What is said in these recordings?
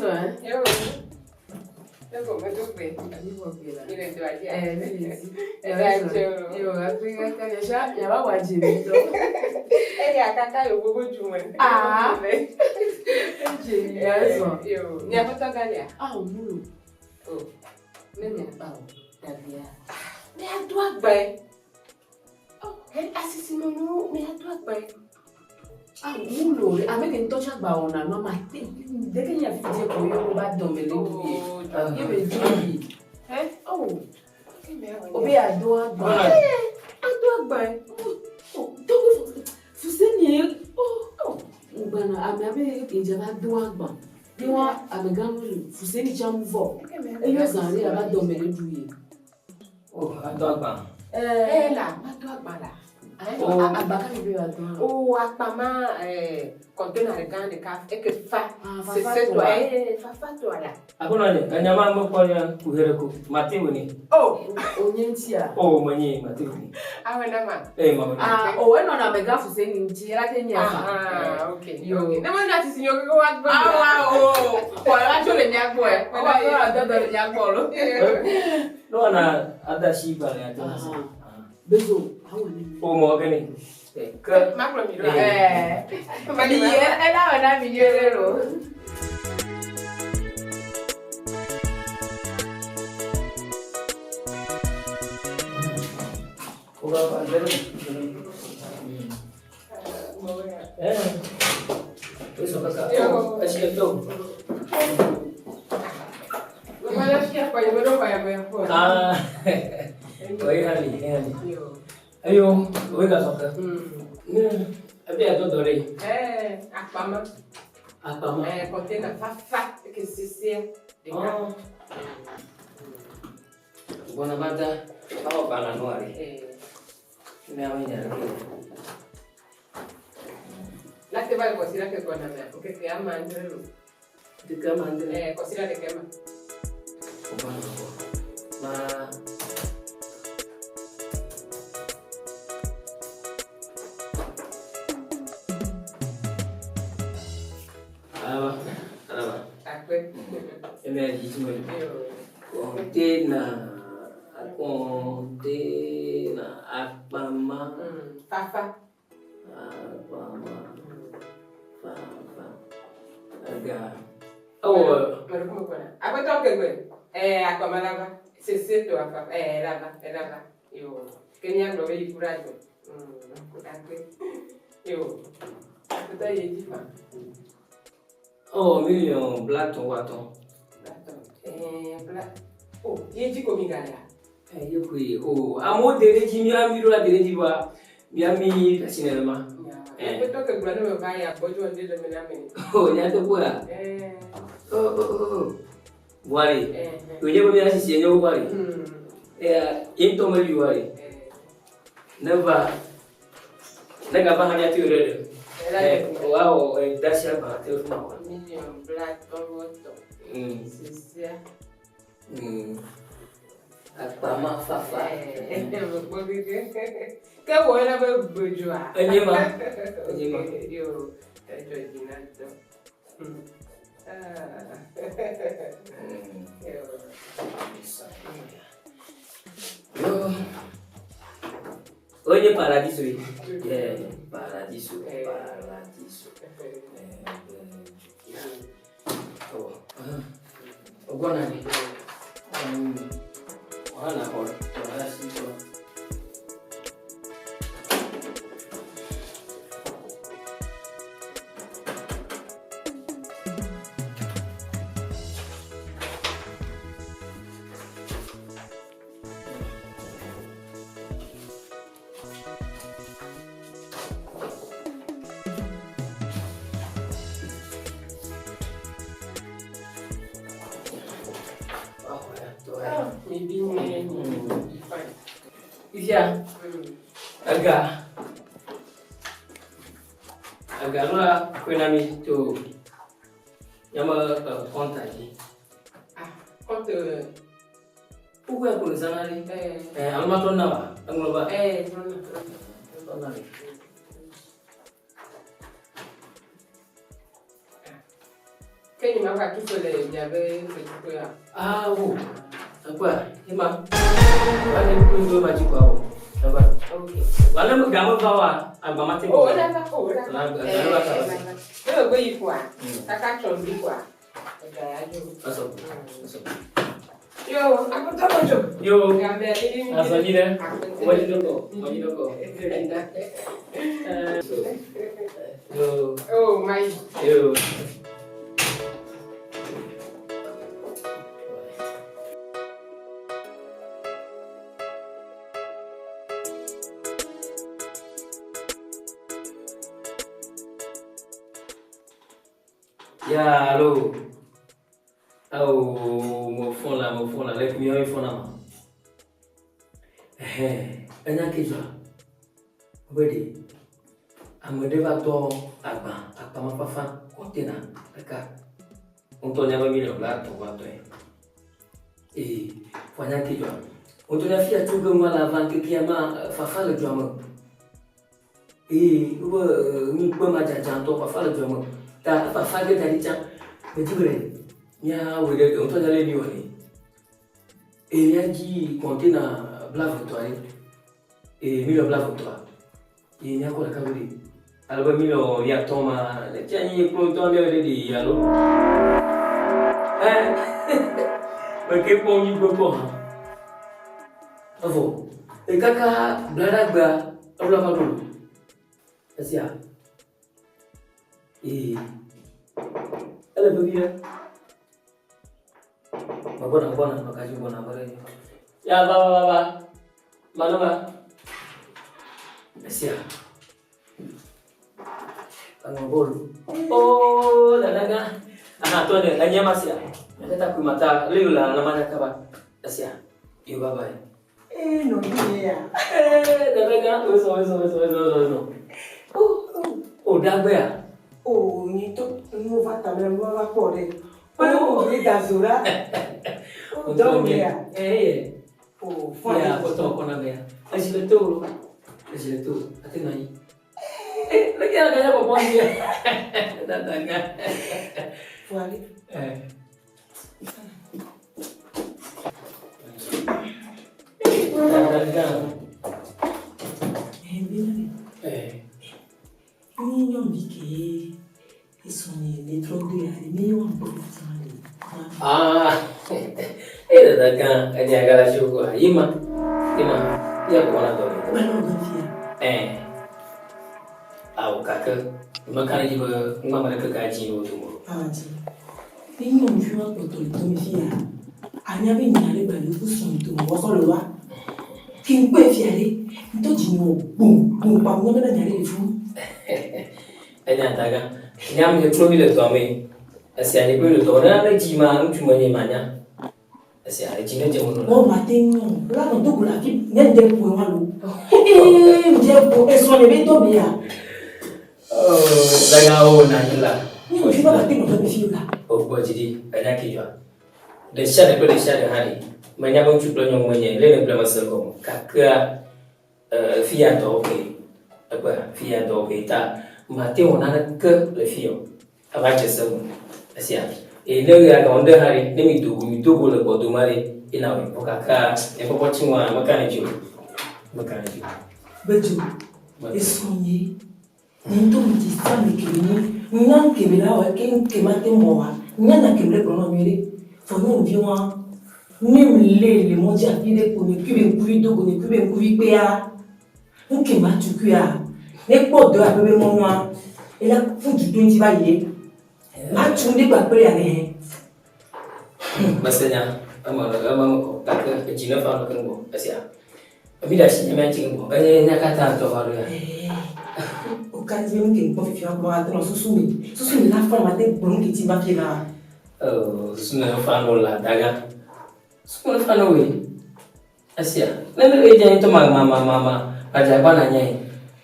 Yozɔ ɛ? Yo. Ego medo gbe. Ami wɔ gbe la. Mi le dɔa dzia. Ɛ mi le dzi. Ebe atse o. Yo afi kaka yasa yaba wa dze mi tɔ. Eya kaka yo gbogbo dzu me. Ah. Edze mi yozɔ. Yo. Mia ƒe tɔgã lia? Ah o mu lo. O. Ne mia. Awo dabia. Mia do agbae. Oh, he asisi me nu mia do agbae. Ah mu lo ame ke ŋutɔ tsa gba wɔna nua ma te deke nye afi dze ko ye wo ba dɔme le du ye. Ye be dzo yi. He? Oh Ke mia wɔ. o be ado agba. Ado agbae. Oh togo fuseni ye oh oh ŋgbana amea be kedze va do agba. Ye wa amegã wo le fuseni tsa mu vɔ. Ke mia. Eyɔ zã ɖe ava dɔme le du ye. Oh, ado agba. Ɛɛ Eh la, ma do agba la. Oh. Agba ka mi be wa do. O akpa ma eh container gã ɖeka eke fa. Ah, fafa Sese toa. toa. Eh fafa toa la. Akono ne, kanyama mo kɔ ya kuhere ko. Mate woni. Oh, O nye ŋutia. Oh, manyi mate woni. awe na ma. Eh, ma woni. Ah, o enɔ na amegã fuseni ŋuti ela te nye fa. Ah, okay. Yo. Okay. Ne ma na sisi nyo keke wa gbɔ. Awa o, kɔ la tso le mía gbɔ yɛ. Ɔwɔ yɔ dɔdɔ le mía gbɔ lo. No na ada shi ba le ado. Ah. Bezo, awo ne mi. O mo gani. Eh, ke Ma kplɔ mi ɖo. Ɛɛ, mi yɛ ela wɔ na mi nyuie ɖe lo. o ba ba le. Eh. Eso kaka. Oh, ashi to. Ma na fi akpa yi, ma ɖo kɔ ya me kpɔ. Ah. Oi hali, hali. Yo. Ayo, oi ga soka. Mm. Ne, abi ado dore. Eh, akpa ma. Akpa ma. Eh, container fafa eke sese ɖeka. Oh. Bona bada, awo bana no ari. Eh, Ne awo nya ke. la te va le kɔsi la ke gbɔna mea, ŋkeke ama adre lo. Dika mandre. Eh, kɔsi la ɖeke ma. Bona bo. Ma Alaba, alaba. Akpe. Eme aji chimwe. Yo. Kontena, kontena, akpama, Fafa. akpama, fafa, aga. Oh, Mɛɖo kuma gbɔna. Aƒetɔ kegbe. Eh, akpa ma la va. Sese to afa. Eh, la va, eh, la va. Yo. Ke míagblɔ be yi ku ɖe adzɔ. Akpe. Yo. Aƒetɔ yi edzi fa. oh, million black to waton. Blatɔ. Eh, bla. Oh, ye dzi ko mi ga lea? Eh, yekui, oh, amo dereji mi ami ro dereji wa, mi ami sinema. Eh. Aƒetɔ ke gblɔ ne me va yi agbɔdzɔ ŋdi le me na me. Oh, nya to kwa. Eh. Oh, oh, oh, oh. Wari. Eh. Oye bo mi asisi enyo wari. Hmm. Eh, into meli wari. Eh. Neva. Nega ba hanya ti rere. Ela Eh, le wa o eh, dashi aba te fún wa. Million blatɔ wɔtɔ. Sesea. Akpama fafa. Eh, mekpɔ keke. Ke wɔ yɔna be gbedzoa? Enye ma. Enye ma. Yo, edzɔ dzi na ŋutɔ. Hmm. Ah. Yo. Yo. Onye paradiso yi. Eh, paradiso, paradiso. Eh, eh, oh. Ogona ni. Wahala hor. Wahala si to. Oh, ya to. Ah, mi bi nyuie, mi fine. Ifia. Aga. Aga lora kwenami to. Yama konta ji. Ah, compte. Ugu ya kunu sanari. Eh, Eh, alma to na wa. Anglo ba. eh, non, non. To na ni. Ke nye ma va tu fe le miabe fetuƒea? Ah wo. Ekpɔa, ema. Va ne kple ŋdɔ ma dzi kɔa o. Eva. Okay. Va ne ga me va wa agba ma te. Oh, ela va, oh, ela va. La agba va ka va. Ne megbe yi kɔa, kaka tsɔ ŋdi kɔa, ega ya dzo. Asɔ. Asɔ. Yo, aƒetɔ Kojo. Yo. Game li mi. Azɔ nyi ɖe. Wɔdzi dɔkɔ. Wɔdzi dɔkɔ. Yo. Oh, my. Yo. Ya, alo. Ao, mo fɔn la, mo fɔn la, leke miawoe fɔna ma. Ɛhɛn, enya ke dzɔa? Be ɖe ame ɖe va tɔ agba, akpamafafa kɔntena ɖeka. Ŋutɔ nya be miliɔn blaetɔ̃ va tɔe. Ee, vɔa nya ke dzɔa? Ŋutɔ nya fia tso ge ŋua la va ŋkekea ma fafa le dua me. Eye wobe ŋukpe ma dzadza ŋutɔ fafa le dua me. Ta efafa ge da ɖi tsã. Medzi be ɖe míawɔe ɖe ŋutɔ nya lé míwɔnɛ. Eye míadzi kɔntena blavetɔa ɖe. Eye miliɔn blavetɔa. Eye míakɔ ɖeka ɖo ɖi. Ale be miliɔn wuiatɔ̃ ma, ne tsi anyi kplɔ ŋutɔ míawɔe ɖe ɖi alo. Ɛ meke kpɔ nyigbe kpɔ hã. Evɔ ekaka blaɖagbea eɖo ava ɖo. Esia. Ee. Ele vevi ɖe. Megbɔna gbɔna mekadzi gbɔna be ɖe. Ya va va va va. Manoma. Esia. Aŋɔ bɔlu. Oh, dadaga. Aha, tɔ ne enye ma sia. Nyakata kui mata le yo la nama nyakaba. Esia. Yo bye bye. Eh, nɔvinye ya. Eh, dadaga, wezɔ wezɔ wezɔ wezɔ wezɔ. Oh, oh, dagbea. Oh, nye to nuwo va tame nuwo va kpɔ ɖe. Kpɔɖe ko vi da zo la. Dɔw ya. Eh, Oh, fɔ ya kɔtɔ kɔna mea. Esi le to lo. Esi le to. Ate nɔ anyi. Eh, leke ya ganya kɔkɔ anyi. Dadaga. Fɔ ale. Eh. Dadaga. Eh, bena de. Eh. Ni nyɔnuvi ke esɔnye le trɔ do ya ɖe mi wɔn kpɔ fama le. Ah. Eh, dadaga. Enye agala tso koa. Yima. Yima. Ya kɔkɔ na dɔ le. Bana o fia. Eh. Awo gake meka ɖe edzi be ŋgba me ɖeke gadzi wo dome o. Ah, dzi. Ni nyɔnuvi wa kpɔtɔ le tɔmi fia. Anya be nya ɖe gba le ku sɔn to wɔkɔ le wa. Ke ŋkpɛ fia ɖe. Ŋutɔ dzi nyɔ gbom gbom kpa ŋu bena nya ɖe le fu. Enya daga. Nyam nye kple mi le dɔa me. Esia nye kple mi le dɔ. Ne ne dzi ma ŋutsu menye manya. Esia edzi ne dze mo nɔ. Wọ́n máa tẹ́ ń lánàá tó kù láti ní ẹ̀jẹ̀ kù wọn lò. Ee ǹjẹ́ kù ẹ̀sùn ọ̀nà ẹ̀mí tó mi à. Oh, daga wo na nyi la. Ní òfin bàbá tẹ̀ lọ́dọ̀ mi fi la. O gbɔ dzi ɖi enya ke dzɔa. Ɖe sia ɖe kple ɖe sia ɖe hã ɖi. Menya be ŋutsu kple nyɔnu menye le ne kple mese gɔme. Gakea fi ya dɔwɔƒe. Ekpɔa fi ya dɔwɔƒe ta mate wɔ naneke le fi o. Ava dze se me. Esia. Eye ne ɣea gawɔ ŋɖe hã ɖi, ne mi do go mi do go le gbɔdome ɖi, ena wòe. Vɔ gakea nye kpɔkpɔ tsi ŋua meka ɖe dzi o. Meka ɖe dzi o. Bẹ́jọ ẹ̀sùn yìí ní tó mi ti sáàmì kiri ní nyá nkèmí láwọ̀ ẹ̀ ké nkèmí àti mọ̀ wá nyá nà kèmí lẹ́gbọ̀n náà mi rí fọ̀ ní òbí wọn ní mi lé lè mọ́ jí àfi lé kò ní kí mi nkúvi dógò ní kí mi nkúvi pé ya nkèmí àtukú ya ní kpọ̀ dọ́ àbẹ́bẹ́ mọ́ wọn ẹ̀ la fún dùdú ní ti báyìí má tún nígbà pé yà ni hẹ́n. Mese nya eme eme me kɔ gake edzi ne fa ɖeke ŋgɔ esia. Mi ɖe asi nye mía ŋuti ŋgɔ enye nya katã ŋutɔ va ɖo ya. Okati be nuke ŋkpɔ fifia kpɔ ate nɔ susu me susu me la fɔ ma te gblɔ nuke ti va fie la. Oh, susu me fa no la daga. Susu me fa no we. Esia. Ne ne le dze ŋutɔ ma ma ma ma ma adze agba na nye.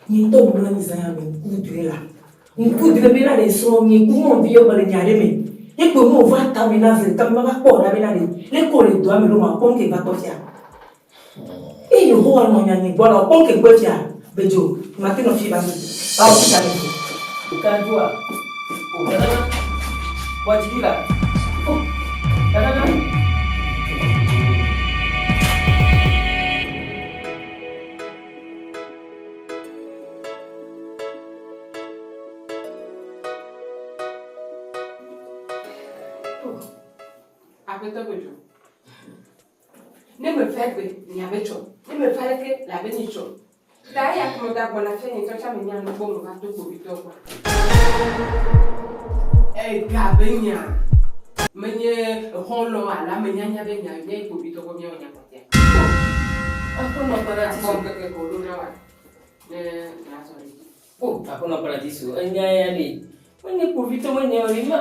Nye ŋutɔ gblɔ ni zã ya me ŋku due la ŋku due be na le srɔ̃ nye ku ŋɔ vi yɔ le nya ɖe me ye kpe ŋu va ta me na ze ta me va kpɔ ɖa be na le le ko le doa me lo ma kpɔ nuke va kpɔ fia. Eye Yehowa nɔ nya nye gbɔ la kpɔ nuke gbɔ fia bedzo ma te nɔ fi va mi ba wɔ fi ta me. Ka dzoa. O dada. Bɔ dzi ɖi la. Oh, kakaka. Aƒetɔ Kojo, ne meva egbe nya be tsɔ, ne meva leke le abe nyi tsɔ. Ta eya ke meda gbɔna fia nye ŋutɔ tsã menya nu gbɔ meva to kpovitɔ gbɔ. Ega be nya menye xɔlɔ̃ alo amenyanya be nya míayi kpovitɔ gbɔ míawɔ nya kpɔtɔea. Aƒenɔ Paradiso. Akpɔ ŋkeke ko ɖo na wa ne nàzɔ ɖe edzi. O, Aƒenɔ Paradiso, enya ya ɖe, menye kpovitɔ menye o ɖe, ma.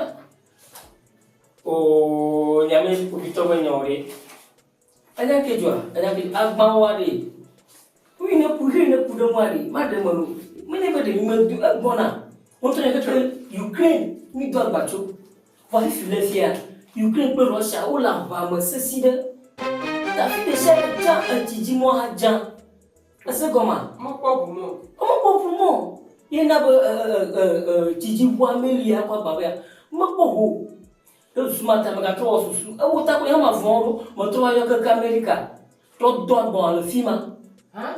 Oo, nya menye kpovitɔ menye o ɖe. Enya ke dzɔa, enya ke agbawoa ɖe. Nu yi ne ku, xeyi ne ku ɖe ŋua ɖe, maɖe eme lo. Menye be ɖe mi medo, egbɔna. Wotɔ nye keke Ukraine mi do agba tso. Vɔ fifi le fia, Ukraine kple Russia wole aʋa me sesi ɖe. Ta fi ɖe sia ɖe dza etsi dzi mɔ hã dza. Ese gɔmea? Mekpɔ ʋu mɔ. Womekpɔ ʋu mɔ o. Ye na be tsidziʋua meli akɔ agba be mekpɔ ʋu o. Ɖe susu ma ta megatrɔ wɔ susu. Ewo ta ko nye hã mavɔ̃ ɖo. Metrɔ va yɔ keke Amerika. Trɔ do agbɔ̃a le fi ma. Hã?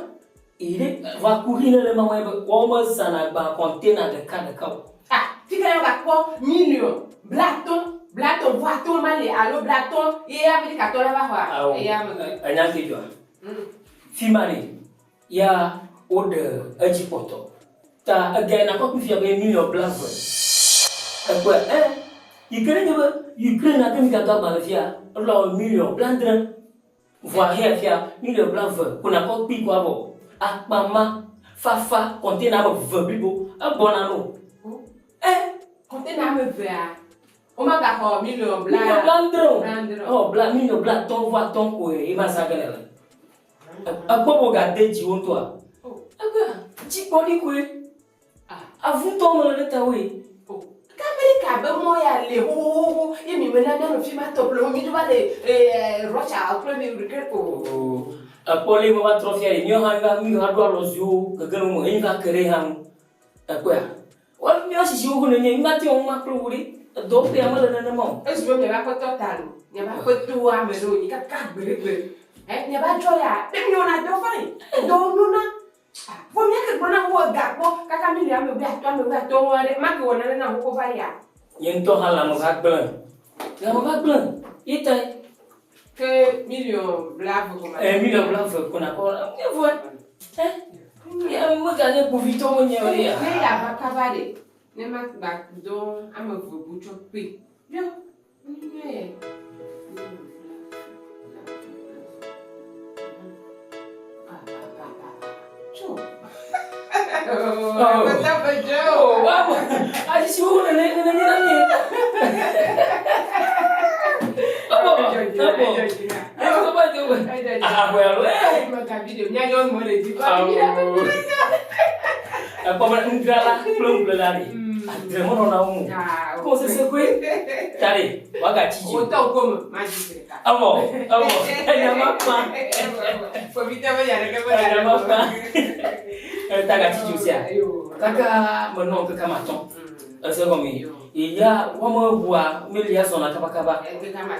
Yi ɖe va kuxi ne le ema me be woawo mezãna agba kɔntena ɖeka ɖeka o. Ah, fi ka míagakpɔ miliɔn blaatɔ̃, blaetɔ̃ vɔ atɔ̃ ma le alo blaatɔ̃ ye Amerikatɔ la va xɔa? Ao, Eya megbe. enya ke dzɔa? Fi ma ɖe, ya woɖe edzi kpɔtɔ. Ta ega yi nakɔ kpi fia be miliɔn blave. Ekpɔe? Ẽ. Yi ke nenye be Ukraine ate ŋu gado agbalẽ fia, eɖo la wɔ miliɔn blaadre. Vɔa hea fia, miliɔn blave ko nakɔ kpi ko avɔ. Akpa ma, fafa, kɔntena ame ve blibo, egbɔna no. Ẽ. Kɔntena ame evea? Womagaxɔ miliɔn bla. Miliɔn blaadre o. Blaadre o. Ewɔ bla miliɔn blaatɔ̃ vɔ atɔ̃ koe ye ma zã ge nèle. Ekpɔ be wògade dziwò ŋutɔa? Egbea, dzigbɔɖi koe. Avu ŋutɔ mele ɖe tawòe. Ke Amerika be mɔ ya le xoxoxo ye mi mena míanɔ fi ma tɔ ƒle mi ɖo va le Russia kple mi Ukraine o. Ekpɔ le me va trɔ fia ɖe míawo hã míva míva ɖo alɔziwo gege ɖe wo me ye míva ke ɖe hã ŋu. Ekpɔea? Wo míawo sisiwo ko nenye mímate ŋu ma kple wo ɖe. Edɔ ƒea mele nenema o. Ezu be miaƒe aƒetɔ ta lo, miaƒe aƒetɔ ame ɖewo nyi kaka gbeɖegbe. Ɛ miaƒe adzɔ ya, ne miwɔna dɔ fine, edɔ nyona. Vɔ mía ke gblɔ na wo ega kpɔ kaka mi le ame wuiatɔ̃, ame wuiatɔ̃ wo aɖe, make wɔ nane na wo va yia. Nye ŋutɔ hã lãme va gblẽ. Lãme va gblẽ. Ye tae. Ke miliɔn blaeve ko ma. Ɛ miliɔn blaeve ko nakpɔ. Nye vɔe. Ɛ nye meganye kpovitɔ menye o ya. Ne ya va kaba ɖe, ne ma gba dɔ ame eve bu tsɔ kpe. Yɔ. Nye. Tso. Oh, wow. Ayi wo nene nene nene nene. Abo, abo. Ekpɔ be nudzrala kple nuƒlela ɖe, adre menɔna wo ŋu o. Ko sese koe. Ta ɖe, woagatsi dzi o. Evɔ, evɔ, enya ma kpã. Enya ma kpã. Ta gatsi dzi o sia. Kaka menɔ ŋkeke ame atɔ̃. Ese gɔme. Eya woame ʋua melia zɔna kabakaba.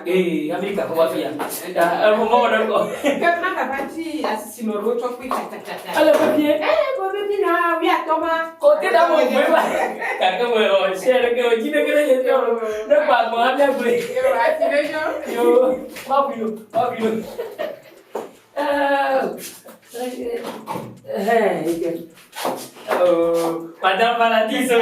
Ee, Amerika ƒe wafia. Eʋu mɔ ɖe kɔ. Ke makava dzi asisi nɔ ɖewo tsɔ kpe tsatsatsatsa. Ele vevie. Ee, bo vevie na wuiatɔ̃ ma. Kɔte ɖa mo gbe ba. Gake me ɔ se ɖe ke dzi ɖe ke ɖe nye tɔ. Ne kpa gbɔ hafi agblɔe. Yo, asi ɖe nyɔ. Yo, ma ʋui lo, ma ʋui lo. Oh, Madame Paradiso.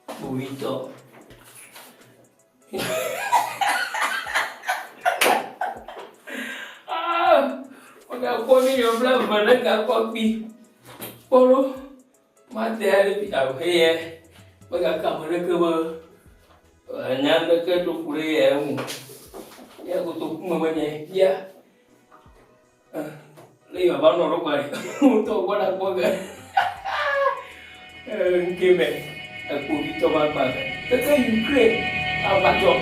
Kpovitɔ. Ah, wogakpɔ miliɔn blaeve ɖe gakpɔ kpi. Kpɔ ɖo. Mate aɖe bi alo xeye megaka ame ɖeke be enya ɖeke tso ku ɖe eya ŋu. Ya kotoku me menye ya. Ne yeava nɔ ɖo kpa ŋutɔ gbɔ na kpɔ ge. Ŋke me ekpovitɔ va gba ge. Keke Ukraine ava dzɔ.